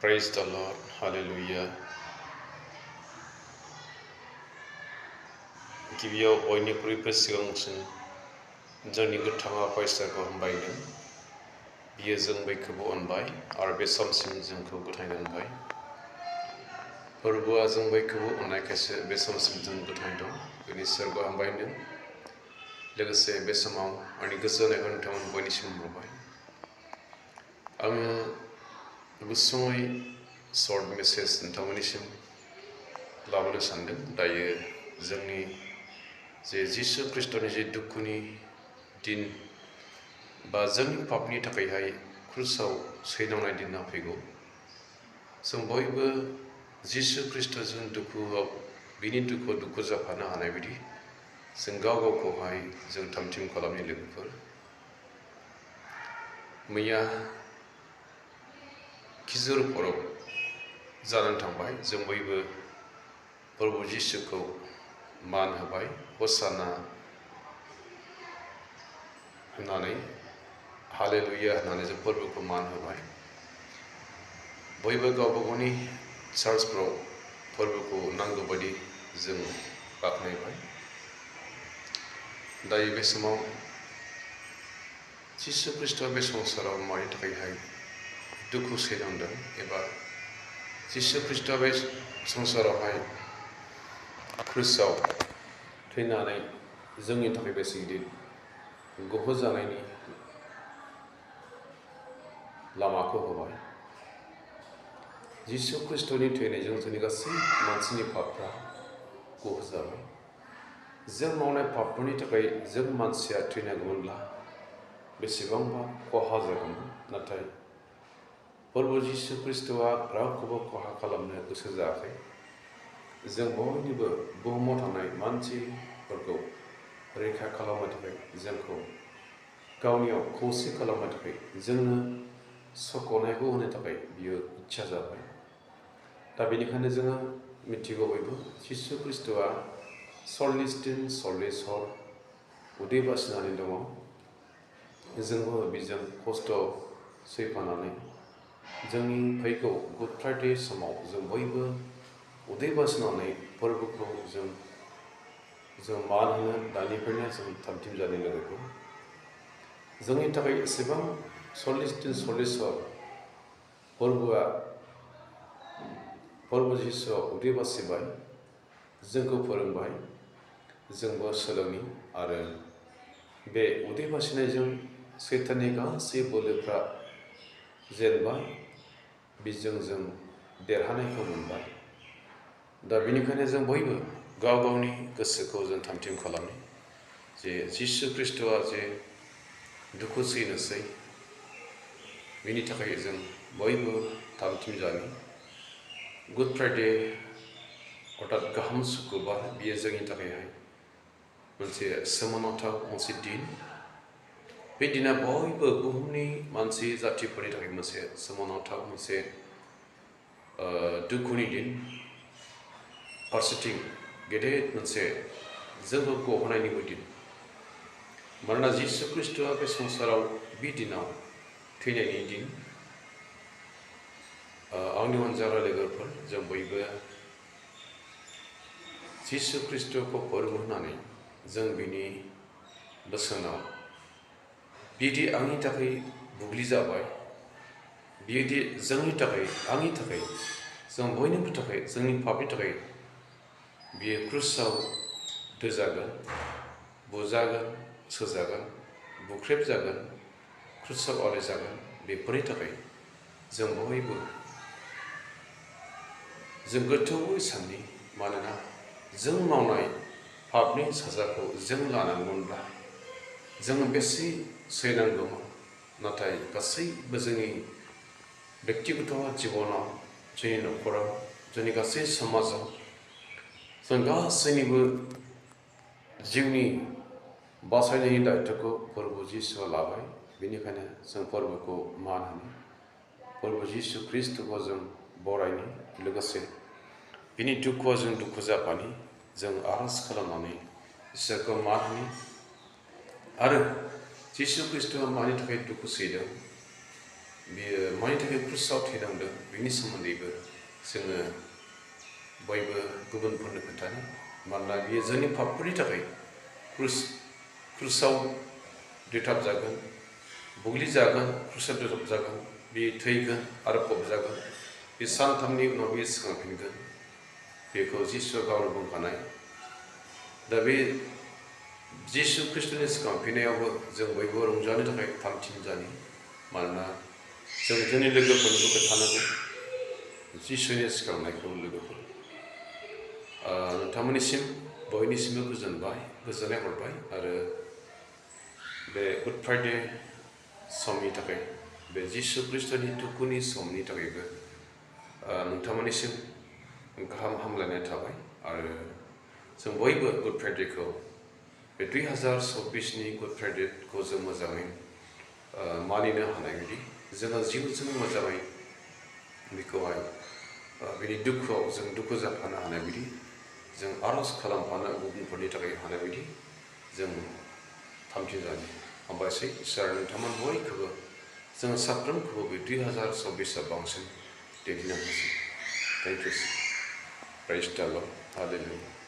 Praise the Lord. Hallelujah. गिबियाव बयनिख्रुइबो सिगांसिन जोंनि गोथां आफा इसोरखौ हामबायदों। बियो जों बयखौबो अनबाय आरो बे समसिम जोंखौ गथायनो होबाय। फोरबोआ जों बयखौबो अननायखायसो बे समसिम जों गथायना दं। बेनि इसोरखौ हामबायदों। लोगोसे बे समाव आंनि गोसो होनायखौ नोंथांमोन बयनिसिम बावबाय। आङो गुसुङै सर्ट मेसेज नोंथांमोननिसिम लाबोनो सानदों। दायो जोंनि जे जिसु ख्रिस्ट'नि जे दुखुनि दिन बा जोंनि पापनि थाखायहाय क्रुसाव सैनांनाय दिना फैगौ। जों बयबो जिसु ख्रिस्ट'जों दुखुआव बिनि दुखुआव दुखु जाफानो हानाय बायदि जों गाव गावखौहाय जों थामथिम खालामनि लोगोफोर। मैया खिजुर परब जानानै थांबाय। जों बयबो प्रभु जिसुखौ मान होबाय, हसाना होननानै हालेलुया होननानै जों फोरबोखौ मान होबाय। बयबो गावबा गावनि चार्चफ्राव फोरबोखौ नांगौ बायदि जों बाख्नायबाय। दायो बे समाव जिसु ख्रिस्ट'आ बे संसाराव मानि थाखायहाय दुखु सैनांदों एबा जिसु ख्रिस्ट'आ बे संसारावहाय क्रुसाव थैनानै जोंनि थाखाय बेसे गिदिर गहोजानायनि लामाखौ होबाय। जिसु ख्रिस्ट'नि थैनायजों जोंनि गासै मानसिनि पापफ्रा गहोजाबाय। जों मावनाय पापफोरनि थाखाय जों मानसिया थैनांगौमोनब्ला बेसेबांबा खहा जागौमोन। नाथाय प्रभु जिसु ख्रिस्ट'आ रावखौबो खहा खालामनो गोसो जायाखै। जों बयनिबो बुहुमाव थानाय मानसिफोरखौ रैखा खालामनो थाखाय, जोंखौ गावनियाव खौसे खालामनो थाखाय, जोंनो सक'नायखौ होनो थाखाय बियो इच्छा जाबाय। दा बेनिखायनो जोङो मिथिगौ बयबो जिसु ख्रिस्ट'आ 40 दिन 40 हर उदै बासिनानै दङ। जोंबो बिजों खस्थ' सैफानानै जोंनि फैगौ गुड फ्राइडे समाव जों बयबो उदै बासिनानै फोरबोखौ जों मान होनो दानिफ्रायनो जों थामथिम जानाय लोगोखौ जोंनि थाखाय एसेबां 40 दिन 40 हर फोरबो जिसुआ उदै बासिबाय, जोंखौ फोरोंबाय, जोंबो सोलोंनि आरो बे उदै बासिनायजों सैताननि गासै बोलोफ्रा जेनबाय, बिजों जों देरहानायखौ मोनबाय। दा बेनिखायनो जों बयबो गाव गावनि गोसोखौ जों थामथिम खालामनि जे जिसु ख्रिस्ट'आ जे दुखु सैनोसै, बेनि थाखाय जों बयबो थामथिम जानि। गुड फ्राइडे अर्थात गाहाम सुक्रुबार, बियो जोंनि थाखायहाय मोनसे सोमोनांथाव मोनसे दिन। बे दिना बयबो बुहुमनि मानसि जाथिफोरनि थाखाय मोनसे सोमोनांथाव मोनसे दुखुनि दिन। फारसेथिं गेदेर मोनसे जोंखौ गहोनायनिबो दिन। मानोना जिसु ख्रिस्ट'आ बे संसाराव बे दिनाव थैनायनि दिन। आंनि अनजाग्रा लोगोफोर, जों बयबो जिसु ख्रिस्ट'खौ फोरबो होनानै जों बिनि बोसोनाव बिदि आंनि थाखाय बुग्लिजाबाय, बिदि जोंनि थाखाय, आंनि थाखाय, जों बयनिबो थाखाय, जोंनि पापनि थाखाय बियो क्रुसाव दोजागोन, बुजागोन, सोजागोन, बुख्रेबजागोन, क्रुसाव आलायजागोन। बेफोरनि थाखाय जों बयबो जों गोथौवै साननि। मानोना जों मावनाय पापनि साजाखौ जों लानांगौमोनब्ला जोङो बेसे सैनांगौमोन। नाथाय गासैबो जोंनि बेक्तिगत जिबनाव, जोंनि न'खराव, जोंनि गासै समाजाव जों गासैनिबो जिउनि बासायनायनि दायित्वखौ प्रभु जिसुआ लाबाय। बेनिखायनो जों फोरबोखौ मान होनो, प्रभु जिसु ख्रिस्ट'खौ जों बरायनि, लोगोसे बिनि दुखुआव जों दुखु जाफानि, जों आर'ज खालामनानै इसोरखौ मान होनि। आरो जिसु ख्रिस्ट'आ मानि थाखाय दुखु सैदों, बियो मानि थाखाय क्रुसाव थैनांदों बिनि सोमोन्दैबो जोङो बयबो गुबुनफोरनो खोन्थानो मानोना बियो जोंनि पापफोरनि थाखाय क्रुसाव दोथाबजागोन बुग्लिजागोन क्रुसाव दोथाबजागोन बे थैगोन आरो फबजागोन बे सानथामनि उनाव बियो सिखारफिनगोन बेखौ जिसुआ गावनो बुंखानाय दा बे जिसु ख्रिस्ट'नि सिखारफिननायावबो जों बयबो रंजानो थाखाय थामथिम मानोना जों जोंनि लोगोफोरखौ खोन्थानांगौ जिसुनि सिखारनायखौ लोगोफोर नोंथांमोननिसिम बयनिसिमबो गोजोननाय हरबाय आरो बे गुड फ्राइडे समनि थाखाय बे जिसु ख्रिस्ट'नि दुखुनि समनि थाखायबो नोंथांमोननिसिम गाहाम हामलायनाय थाबाय आरो जों बयबो गुड फ्राइडेखौ बे 2024नि गुड फ्राइडेखौ जों मोजाङै मानिनो हानाय बायदि जोङो जिउजों मोजाङै बेखौहाय बेनि दुखुआव जों दुखु जाफानो हानाय बायदि जों आर'ज खालामफानो गुबुनफोरनि थाखाय हानाय बायदि जों थामथि जानो हामबायसै इसोर नोंथांमोन बयखौबो जों साफ्रोमखौबो बे 2024 बांसिन दैदेनलांनोसै थेंक इउ प्राइज द लर्ड हालेलुया